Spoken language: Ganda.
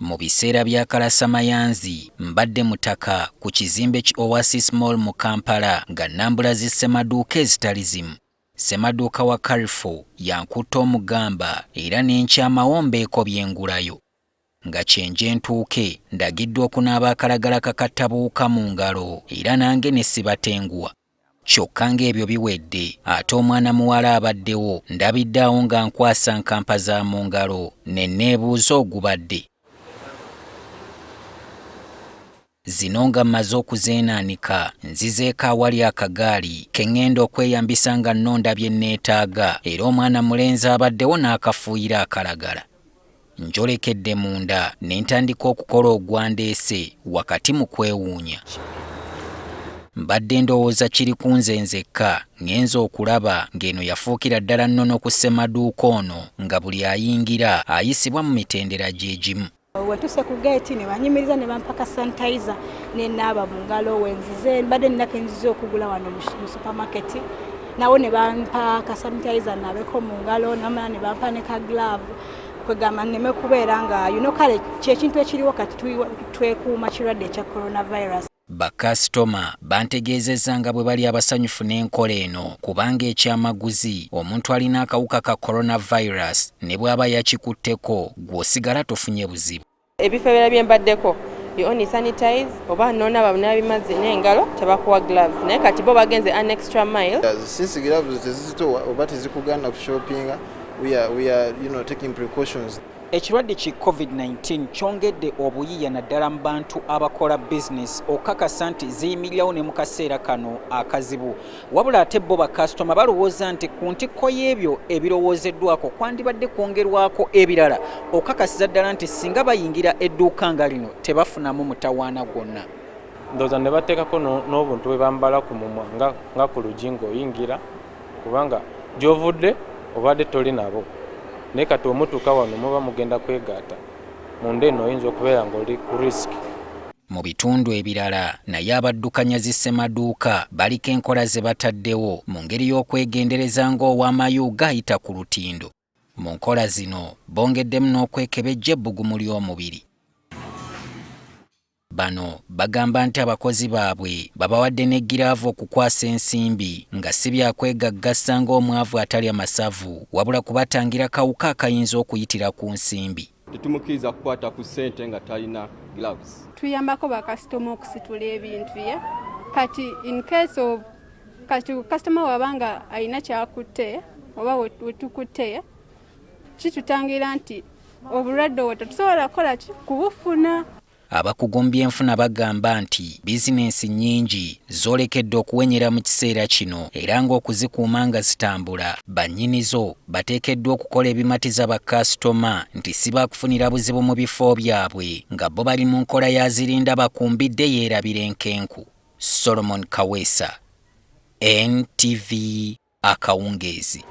Mu biseera bya kalasamayanzi mbadde mutaka ku kizimbe ki Oasis Mall mu Kampala nga nnambula zi ssemaduuka ezitali zimu. Ssemaduuka wa Carrefour yankutte omugamba era ne nkyamawo mbeeko bye ngulayo. Nga kyenje ntuuke, ndagiddwa okunaaba akalagala ka kattabuwuka mu ngalo era nange ne sibatenguwa. Kyokka ng'ebyo biwedde, ate omwana muwala abaddewo ndabidde awo nga nkwasa nkampa za mu ngalo ne neebuuza ogubadde. Zino nga mmaze okuzeenaanika, nzizeeko awali akagaali ke ŋŋenda okweyambisa nga nnonda bye nneetaaga era omwana mulenzi abaddewo n'akafuuyira akalagala. Njolekedde munda ne ntandika okukola ogwandeese wakati mu kwewuunya. Mbadde ndowooza kiri ku nze nzekka, ngenze okulaba ng'eno yafuukira ddala nnono ku ssemaduuka ono nga buli ayingira ayisibwa mu mitendera gye gimu. Wetuse ku geeti ne banyimiriza ne bampa ka sanitizer ne naaba mu ngalo wenzize mbadde nina kenzize okugula wano mu supermarket nawo ne bampa ka sanitizer nabeko mu ngalo namala ne bampa ne ka glove kwegamba nneme kubeera nga you know kale kyekintu ekiriwo kati twekuuma kirwadde ekya coronavirus. Bakasitoma bantegeezezza nga bwe bali abasanyufu n'enkola eno kubanga ekyamaguzi omuntu alina akawuka ka coronavirus ne bw'aba yakikutteko gw'osigala tofunye buzibu. Ebifo ebirala bye mbaddeko you only sanitize oba nonaaba bunabi mazzi n'engalo, tebakuwa gloves, naye kati bo bagenze an extra mile. Since gloves tezizitowa oba tezikuganda ku shoppinga, we are taking precautions. Ekirwadde ki COVID-19 kyongedde obuyiiya naddala mu bantu abakola bizinesi okakasa nti ziyimirirawo ne mu kaseera kano akazibu. Wabula ate bo bakasitoma balowooza nti ku ntikko y'ebyo ebirowoozeddwako kwandibadde kwongerwako ebirala okakasiza ddala nti singa bayingira edduuka nga lino tebafunamu mutawaana gwonna. Ndowooza ne bateekako n'obuntu bwe bambala ku mumwa nga ku lugi ng'oyingira, kubanga gy'ovudde obadde toli nabo, naye kati omutuuka wano muba mugenda kwegatta munda eno, oyinza okubeera ng'oli ku risk. Mu bitundu ebirala naye abaddukanya zi ssemaduuka baliko enkola ze bataddewo mu ngeri y'okwegendereza ng'ow'amayuuga ayita ku lutindo. Mu nkola zino bongeddemu n'okwekebejja ebbugumu ly'omubiri. Bano bagamba nti abakozi baabwe babawadde ne giraavu okukwasa ensimbi nga si byakwegaggasa ng'omwavu atalya masavu, wabula kubatangira kawuka akayinza okuyitira ku nsimbi. Tetumukkiriza kukwata ku ssente nga talina gloves. Tuyambako bakasitoma okusitula ebintu ye kati in case of kati kasitoma wabanga alina kyakutte oba wetukutte, kitutangira nti obulwadde obwo tetusobola kukola ki kubufuna. Abakugu mu byenfuna bagamba nti bizinensi nnyingi zoolekedde okuwenyera mu kiseera kino era ng'okuzikuuma nga zitambula, bannyinizo bateekeddwa okukola ebimatiza bakasitoma nti si baakufunira buzibu mu bifo byabwe nga bo bali mu nkola ya zirinda bakumbidde yeerabira enkenku. Solomon Kaweesa, NTV, akawungeezi.